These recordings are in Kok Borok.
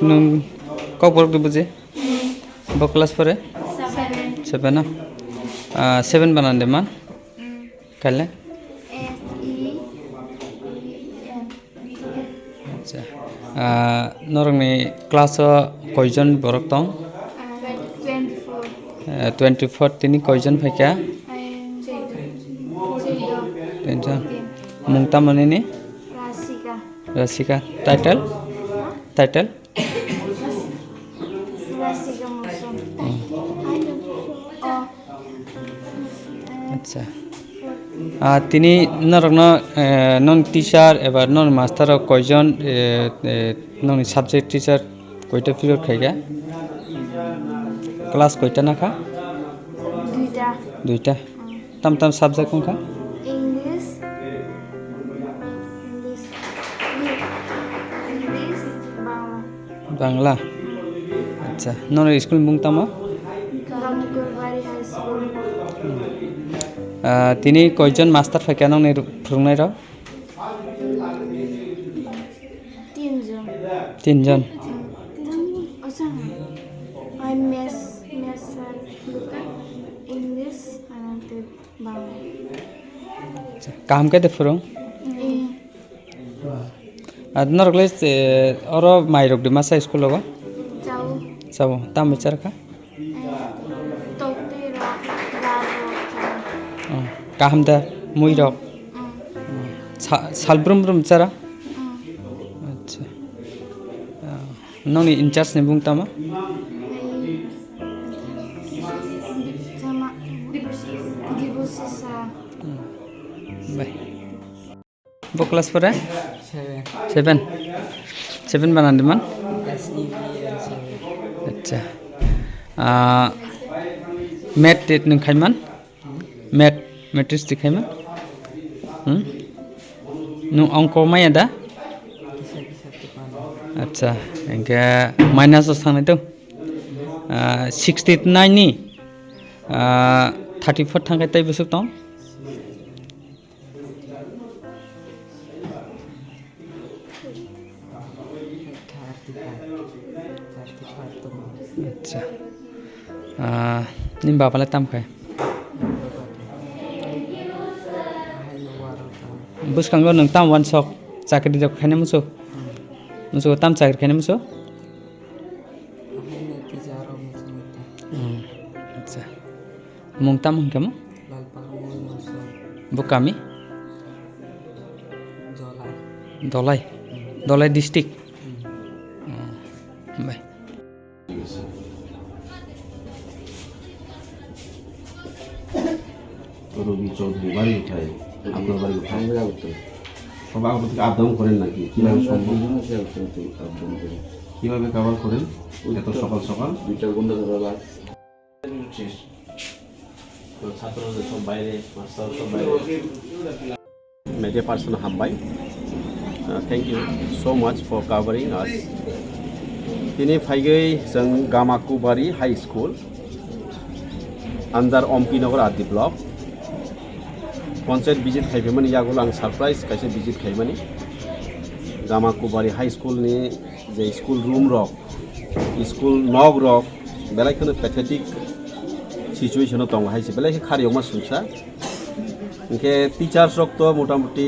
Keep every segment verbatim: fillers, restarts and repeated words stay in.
Nwng Kokborok de buji? Bo class four e? Seven. Seven o? Ah, seven banan de man? Mm. Kaile? S E E N. Acha. Ah, norokni class o koijon borok tong? Ah, twenty-four. Eh, twenty-four tini koijon phaikha? Ai, chwdw. Chwdw. Twenty-one. Mung tamo nini? Rasika. Rasika. Title? Ha? Title? Rasika Mosong. Hmm. Ai, oh. Acha. Ah, tini norokno, eh, non teacher eba non master rok koijon, eh, eh, noni subject teacher koita period khaikha? Class koita nakha? Duita. Duita. Mm. Tam tam subject wngkha? English. English. English, Bangla. Bangla? Acha, noni school mung tamo? Ramkurbari High School. Ah, tini koijon master phaikha nongni ru-, phwrwngnairok? Tinjon. Tinjon? Tinjon. Acha, ai maths, maths sir, English, and Bangla. Acha, kaham khe de phwrwng? Eh. Ar norok le, eh, oro mai rok de masa school o? Chao. Chao. Tamo char kha? Eh, tok tei rok, dal rok chao. Oh, kaham da mui rok? Mm. Oh, sa-, sal brum brum chara? Mm. Acha. Ah, noni in charge ni bung tamo? Eh, chama. Dibusi sa. Hmm. Bai. Bo class four e? Seven. Seven? Seven banan de man? S E V N seven. Acha. Ah, math tet nwng khai man? Hmm? Math, matrix ti khai man? Hmm? Nwng ongko maya da? Kisa kisa ti pano. Acha, engke minus o sangnai to? Ah, sixty nine ni, ah, thirty four thangkai tei bwswk tong? Acha. Ah, nini baba le tam khai? Bwskango nwng tam wansok chakri rok khainai muchuk? Muchuk tam chakri khainai muchuk? Hmm, acha. Mung tamo hwnkhe mo? Lalpahar Moyol Mosol. Bo kami? Dolai. Dolai? Hmm. Dolai district? Hmm. Hmm. Bai. রবি চৌধুরী বাড়ি কোথায়? আপনার বাড়ি কোথায়? আমি আগরতলা। সব আগরতলা থেকে up down করেন নাকি? কিভাবে সম্ভব? দুজনে সে আগরতলা থেকে আপ ডাউন করি। কিভাবে কভার করেন? ওই এত তো সকাল সকাল? দুই চার ঘন্টা ধরে বাস। তো ছাত্রদের সব বাইরে, মাস্টার সব বাইরে। Media person hambai. Uh, thank you so much for covering us. Tini phaigwi chwng Gamakubari High School under Ompi Nagar R D block. Panchayat visit khaiphaimani yagulo ang surprise kaisa visit khaimani. Gamakubari High School ni je school room rok, school nok rok belai kheno pathetic situation o tongo hai se, belai khe khariyokma sungsa. Hinkhe teachers rok to motamuti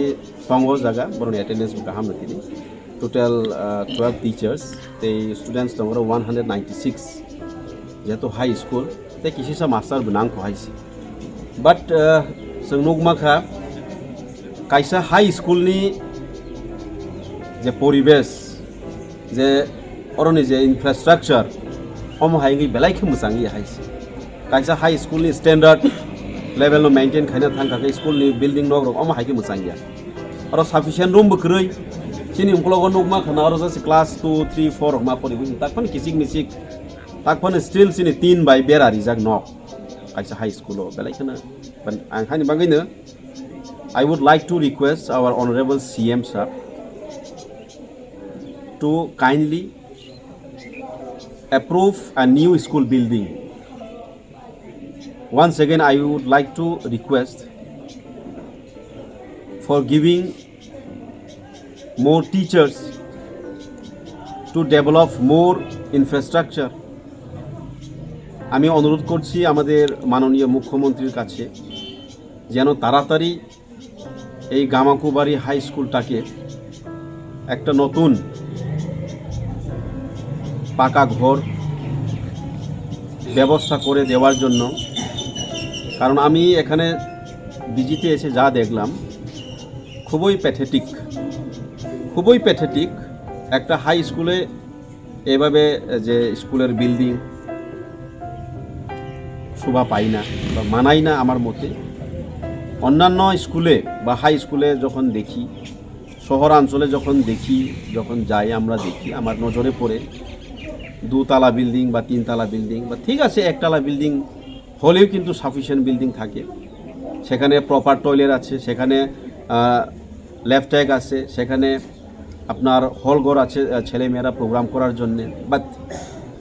tongo jaga, borokni attendance bo kaham no tini. Total, ah, twelve teachers, tei students tongo one hundred ninety six, jehetu high school, tei kisisa master bo nangkho hai se. But, ah, chwng nukma kha, kaisa high school ni je poribesh, je oroni je infrastructure, omo hai wngwi belai khe mwchang ya hai se. Kaisa high school ni standard level no maintain khaina thang kha khe school ni building nok rok omo hai khe mwchang ya. Oro sufficient room bo kwrwi. Chini ukologo nukma khana oro just class two, three, four rok ma pori bui tak phano kichik michik. Tak phano still chini tin bai bera rijak nok. Kaisa high school o belai kheno. Ban-, ang hani bagwi no I would like to request our honorable C M sir to kindly approve a new school building. Once again, I would like to request for giving more teachers to develop more infrastructure. আমি অনুরোধ করছি আমাদের মাননীয় মুখ্যমন্ত্রীর কাছে যেন তাড়াতাড়ি এই গামাকুবাড়ি হাই স্কুলটাকে একটা নতুন পাকা ঘর ব্যবস্থা করে দেওয়ার জন্য। কারণ আমি এখানে ভিজিটে এসে যা দেখলাম, খুবই প্যাথেটিক, খুবই প্যাথেটিক। একটা হাই স্কুলে এভাবে যে স্কুলের বিল্ডিং শোভা পায় না বা মানায় না আমার মতে। অন্যান্য স্কুলে বা হাই স্কুলে যখন দেখি, শহরাঞ্চলে যখন দেখি, যখন যাই, আমরা দেখি, আমার নজরে পড়ে দুতলা বিল্ডিং বা তিনতলা বিল্ডিং বা, ঠিক আছে, একতলা বিল্ডিং হলেও কিন্তু সাফিসিয়েন্ট বিল্ডিং থাকে, সেখানে প্রপার টয়লেট আছে, সেখানে লেফট ট্যাগ আছে, সেখানে আপনার হল ঘর আছে, আহ, ছেলেমেয়েরা প্রোগ্রাম করার জন্যে। বাট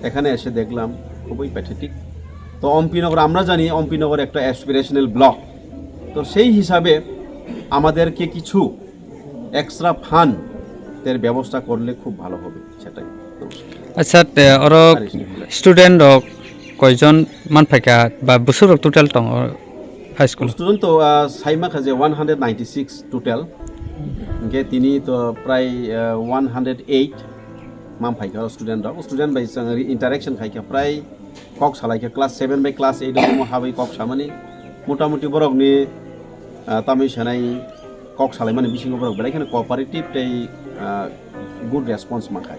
এখানে এসে দেখলাম খুবই প্যাথেটিক। তো অম্পিনগর, আমরা জানি অম্পিনগর একটা অ্যাসপিরেশনাল ব্লক, তো সেই হিসাবে আমাদেরকে কিছু এক্সট্রা ফান্ডের ব্যবস্থা করলে খুব ভালো হবে, সেটাই। নমস্কার। Acha, te oro Ari sini. Student rok koijon manphaikha ba bwswk rok total tongo high school? Student to, ah, saimakha je one hundred ninety six total, hingke tini to prai, ah, one hundred eight manphaikha student rok. Student bai chwng interaction khaikha, prai kok salaikha, class seven bai class eight omo habai kok samani, motamuti borokni, ah, tamwi sanai kok salaimani bisingo borok belai kheno cooperative tei, ah, good response mankha.